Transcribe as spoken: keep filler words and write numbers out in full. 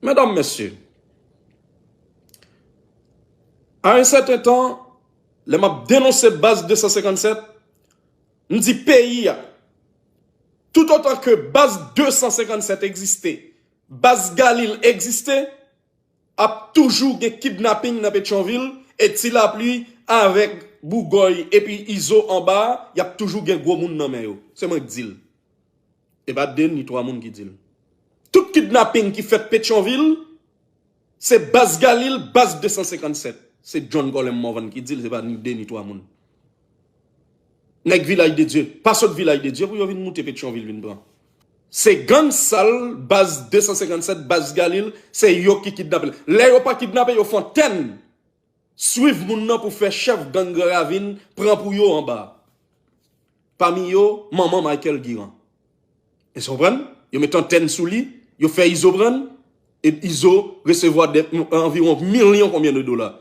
Medam, mesye, a yon sèten tan, lè m ap denonse baz de san senkann sèt, m di peyi a, toutotan ke baz de san senkann sèt egziste, baz Galil egziste, ap toujou gen kidnaping nan Petyonvil, e Ti Lapli avèk Bougòy epi Izo anba a, y ap toujou gen gwo moun nan men yo. Se mwen k di l. E pa de ni twa moun ki di l. Tout kidnaping ki fèt Petyonvil, se baz Galil, baz de san senkann sèt. Se John Colem Morvan ki di l, se pa ni de ni twa moun. Nèg Vilaj de Dye pa sot Vilaj de Dye pou yo vin moute Petyonvil vin pran. Se gang sal, baz de san senkann sèt, baz Galil, se yo ki kidnape l. Lè yo pa kidnape, yo fè antèn. Swiv moun nan pou fè chèf gang Gran Ravin pran pou yo anba. Pami yo, manman Michael Guirand. Èske w konprann? Yo met antèn sou li, yo fè Izo pran l, e Izo resevwa de, anviwon milyon konbyen de dola.